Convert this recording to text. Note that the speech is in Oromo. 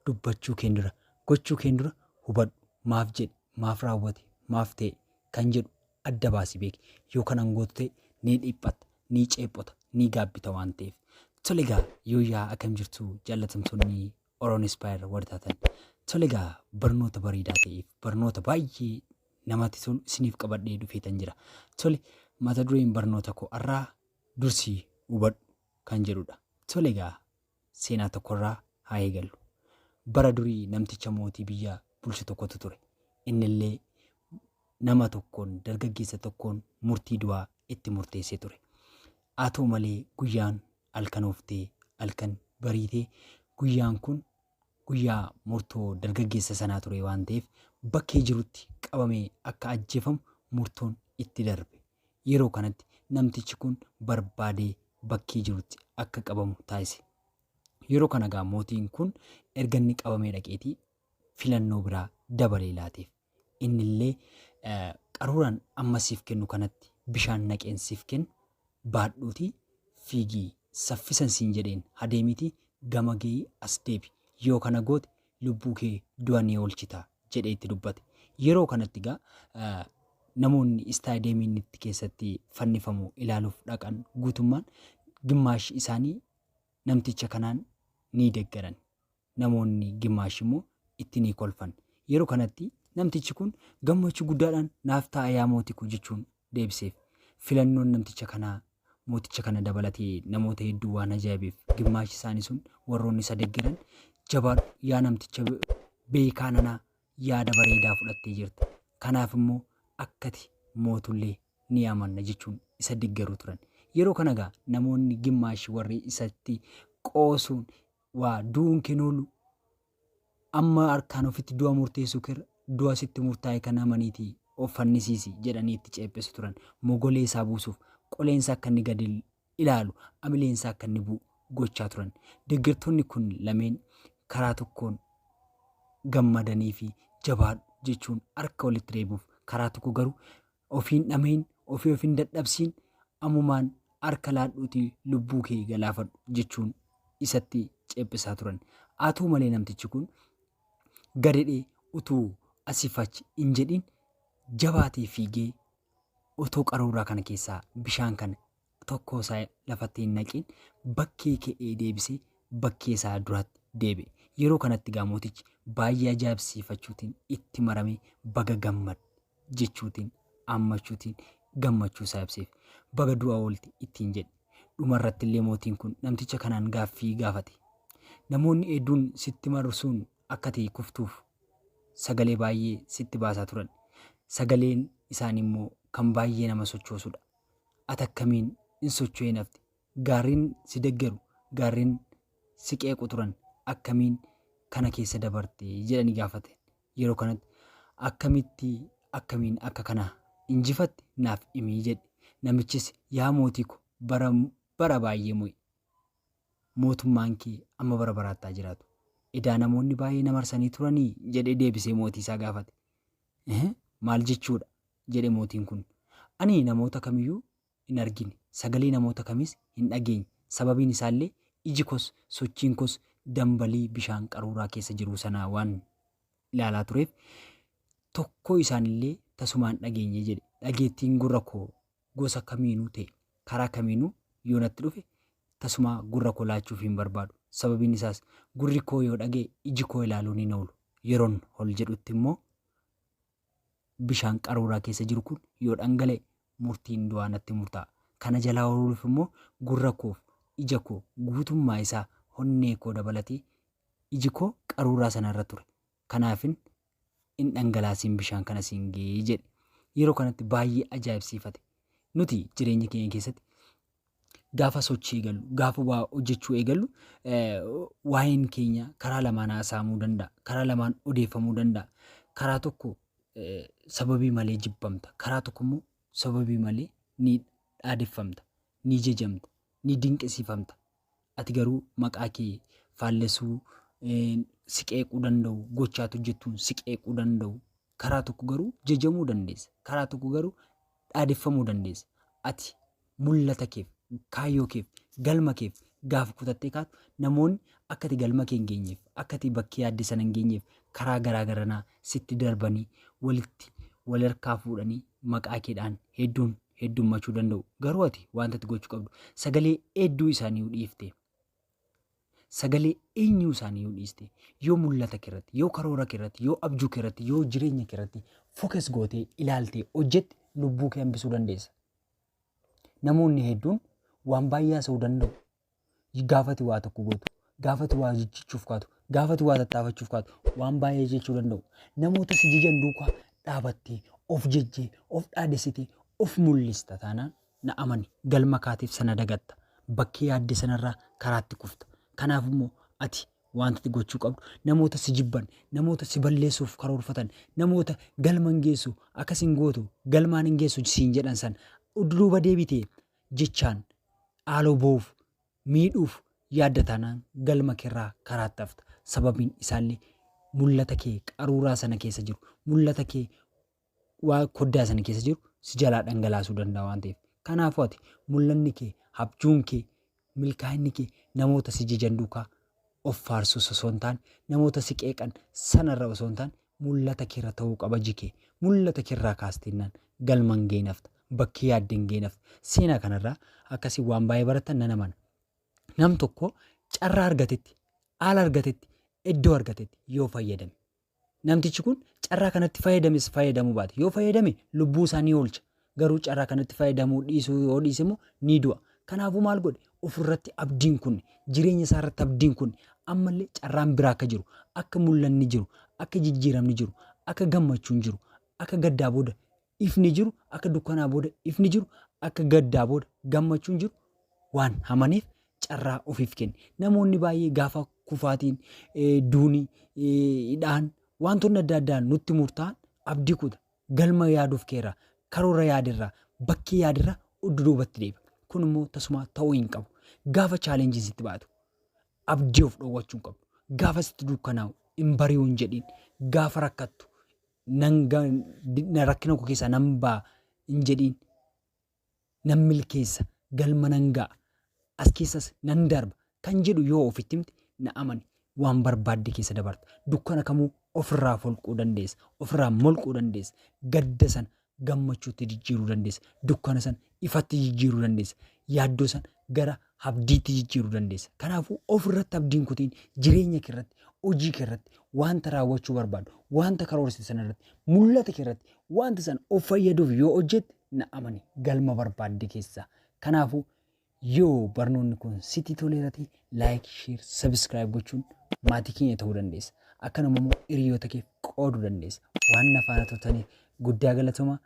Dubbachuu keen dura, gochuu keen dura hubadhu. Maaf jedhe, maaf raawwate, maaf ta'e kan jedhu adda baasi beeki. Yoo kanan gootu ta'e ni dhiphatta, ni ceephota, ni gaabbita waan ta'eef. Tole egaa yooyyaa akkam jirtu jaallatamtoonni Oroon Inspire warri taatan. Tole egaa barnoota bareedaa ta'eef barnoota baay'ee namatti tolu isiniif qabadhee dhufeetan jira. Tole mata dureen barnoota koo har'aa dursii hubadhu kan jedhudha. Tole egaa seenaa tokkorraa haa eegallu. Bara durii namticha mootii biyya bulchu tokkotu ture. Innillee nama tokkoon dargaggeessa tokkoon murtii du'aa itti murteessee ture. Haa ta'u malee guyyaan halkanooftee halkan bariitee guyyaan kun guyyaa murtoo dargaggeessa sanaa ture waan ta'eef bakkee jirutti qabamee akka ajjeefamu murtoon itti darbe. Yeroo kanatti namtichi kun barbaadee bakkee jirutti akka qabamu taasise. Yeroo kana egaa mootiin kun erga inni qabamee dhaqeetii filannoo biraa dabalee laateef. Innillee qaruuraan amma siif kennu kanatti bishaan naqeen siif kennu baadhuutii fiigii saffisan siin jedheen hadeemiitii gama ga'ii as deebi. Yoo kana goote lubbuu kee du'a ni oolchita jedhee itti dubbate. Yeroo kanatti egaa namoonni istaadiyeemii inni itti keessatti fannifamu ilaaluuf dhaqan guutummaan gimmaashi isaanii namticha kanaan ni deggaran. Namoonni gimmaashi immoo itti ni kolfan. Yeroo kanatti namtichi kun gammachuu guddaadhaan naaf ta'a yaa mootii koo jechuun deebiseef. Filannoon namticha kanaa mooticha kana dabalatee namoota hedduu waan ajaa'ibeef gimmaashi isaanii sun warroonni isa deggeran jabaadhu yaa namticha beekaa nanaa yaada bareedaa fudhattee jirta. Kanaaf immoo akkati mootullee ni amanna jechuun isa deggeruu turan. Yeroo kana egaa namoonni gimmaashi warri isatti qoosuun waa du'uun kee oolu amma harkaan ofitti du'a murteessuu keerra du'a sitti murtaa'e kana amaniitii of fannisiisi jedhanii itti ceepheessu turan. Mogolee isaa buusuuf qoleensa akka inni gadi ilaalu amileensa akka inni bu'u gochaa turan. Deeggartoonni kun lameen karaa tokkoon gammadanii fi jabaadhu jechuun harka walitti reebuuf karaa tokko garuu ofiin dhamahin ofii ofiin dadhabsiin ammumaan harka laadhuutii lubbuu kee galaafadhu jechuun isatti ceephisaa turan. Haa ta'u malee namtichi kun gadedhee utuu asiif achi hin jedhin jabaatee fiigee otoo qaruuraa kana keessaa bishaan kana tokkoo isaa lafatti hin naqiin bakkee ka'ee deebisee bakkee isaa duraatti deebi'e. Yeroo kanatti egaa mootichi baay'ee ajaa'ibsiifachuutiin itti maramee baga gammadde jechuutiin ammachuutiin gammachuu isaa ibseef. Baga du'a oolte ittiin jedhe. Dhumarratti illee mootiin kun namticha kanaan gaaffii gaafate. Namoonni hedduun sitti marsuun akka ta'e kuftuuf sagalee baay'ee sitti baasaa turan. Sagaleen isaanii immoo kan baay'ee nama sochoosudha. Ati akkamiin hin socho'in hafte? Gaarreen si deggeru, gaarreen si qeequ turan akkamiin kana keessa dabarte jedhanii gaafate. Yeroo kanatti akkamitti akkamiin akka kana injifatte naaf himi jedhe. Namichis yaa mootii ko bara bara baay'ee mo'i. Mootummaan kee amma bara baraatti haa jiraatu. Edaa namoonni baay'ee na marsanii turanii jedhee deebisee mootii isaa gaafate. Maal jechuudha jedhe mootiin kun. Ani namoota kamiyyuu hin argine, sagalee namoota kamiis hin dhageenye. Sababiin isaallee iji kos sochiin kos dambalii bishaan qaruuraa keessa jiruu sanaa waan ilaalaa tureef tokkoo isaanillee tasumaan hin dhageenye jedhe. Dhageettiin gurra koo gosa kamiinuu ta'e karaa kamiinuu yoo natti dhufe tasumaa gurra koo laachuuf hin barbaadu. Sababiin isaas gurri koo yoo dhaga'e iji koo ilaaluun hin oolu. Yeroon hol jedhutti immoo bishaan qaruuraa keessa jiru kun yoo dhangala'e murtiin du'aa natti murtaa'a. Kana jalaa ooluuf immoo gurra koof ija koo guutummaa isaa onnee koo dabalatee iji koo qaruuraa sana irra ture. Kanaafin hin dhangalaasiin bishaan kana siin ga'ee jedhe. Yeroo kanatti baay'ee ajaa'ibsiifate. Nuti jireenya keenya keessatti gaafa sochii eegallu, gaafa waa hojjechuu eegallu waa'een keenya karaa lamaan haasa'amuu danda'a. Karaa lamaan odeeffamuu danda'a. Karaa tokko sababii malee jibbamta. Karaa tokko immoo sababii malee ni dhaadeffamta, ni jajamta, ni dinqisiifamta. Ati garuu maqaa kee faallessuu si qeequu danda'u, gochaatu hojjettuun si qeequu danda'u. Karaa tokko garuu jajamuu dandeessa. Karaa tokko garuu dhaadeffamuu dandeessa. Ati mul'ata keef, kaayyoo keef, galma keef gaafa kutattee kaatu namoonni Akka ati galma kee hin geenyeef, akka ati bakkee yaadde sana hin geenyeef karaa garaa garanaa sitti darbanii walitti wal harkaa fuudhanii maqaa keedhaan hedduun heddummachuu danda'u. Garuu ati wanta ati gochuu qabdu sagalee hedduu isaanii dhiiftee, sagalee eenyuu isaanii yoo dhiiste, yoo mul'ata kee irratti, yoo karoora kee irratti, yoo abjuu kee irratti, yoo jireenya kee irratti focus gootee ilaaltee hojjette lubbuu kee hambisuu dandeessa. Namoonni hedduun waan baay'ee haasa'uu danda'u. Gaafati waa tokko gootu, gaafati waa jijjiichuuf kaatu, gaafati waa tattaafachuuf kaatu waan baay'ee jechuu danda'u. Namoota si jajan duukaa dhaabattee of jejjee, of dhaadessitee, of mul'ista taanaan na amani, galma kaatiif sana dagatta. Bakkee yaadde sanarraa karaatti kufta. Kanaaf immoo ati wanta ati gochuu qabdu namoota si jibban, namoota si balleessuuf karoorfatan, namoota galma hin geessu, akkas hin gootu, galmaan hin geessu siin jedhan san duuba deebitee jechaan haaloo ba'uuf, miidhuuf yaadda taanaan galma keerraa karaatti hafta. Sababiin isaallee mul'ata kee qaruuraa sana keessa jiru, mul'ata kee waa koddaa sana keessa jiru si jalaa dhangalaasuu danda'a waan ta'eef. Kanaafuu ati mul'anni kee, abjuun kee, milkaa'inni kee namoota si jajan duukaa of faarsus osoo hin taane, namoota si qeeqan sanarra osoo hin taane mul'ata keerra ta'uu qaba jikee. Mul'ata keerraa kaasteennaan galma hin geenafta. Bakkee yaadde hin geenafta. Seenaa kanarraa akkasii waan baay'ee barattan nan amana. Nam tokko carraa argatetti, haala argatetti, iddoo argatetti yoo fayyadame. Namtichi kun carraa kanatti fayyadames fayyadamuu baate. Yoo fayyadame lubbuu isaa ni oolcha. Garuu carraa kanatti fayyadamuu dhiisuu yoo dhiise immoo ni du'a. Kanaafuu maal godhe? Ofirratti abdiin kunne, jireenya isaa irratti abdiin kunne, ammallee carraan biraa akka jiru, akka mul'anni jiru, akka jijjiiramni jiru, akka gammachuun jiru, akka gaddaa booda ifni jiru, akka dukkanaa booda ifni jiru, akka gaddaa booda gammachuun jiru waan amaneef carraa ofiif kenne. Namoonni baay'ee gaafa kufaatiin, duuni, hidhaan, wantoonni adda addaa nutti murtaa'an abdii kuta. Galma yaaduuf keerraa, karoora yaadirraa, bakkee yaadirraa duubatti deebi'a. Kun immoo tasuma ta'uu hin qabu. Gaafa challengeiin sitti baatu abdii of dhoowwachuu hin qabdu. Gaafa sitti dukkanaa'u hin bari'u hin jedhiin. Gaafa rakkattu nan rakkina koo keessaa nan ba'a hin jedhiin. Nan milkeessa, galma nan ga'a, as keessas nan darba kan jedhu yoo ofitti himte na amani, waan barbaadde keessa dabarta. Dukkana kamuu ofirraa folquu dandeessa, ofirraa molquu dandeessa. Gadda sana gammachuutti jijjiiruu dandeessa. Dukkana sana ifatti jijjiiruu dandeessa. Yaaddoo sana gara abdiitti jijjiiruu dandeessa. Kanaafuu ofirratti abdiin kutiin jireenya kee irratti, hojii kee irratti, wanta raawwachuu barbaadu, wanta karoorsite sana irratti, mul'ata kee irratti, wanta sana of fayyaduuf yoo hojjette na amani, galma barbaadde keessa. Kanaafuu yoo barnoonni kun sitti toleera ta'e like, share, subscribe gochuun maatii keenya ta'uu dandeessa. Akkanuma immoo hiriyoota keef qooduu dandeessa. Waan na faana turtaniif guddaa galatoomaa.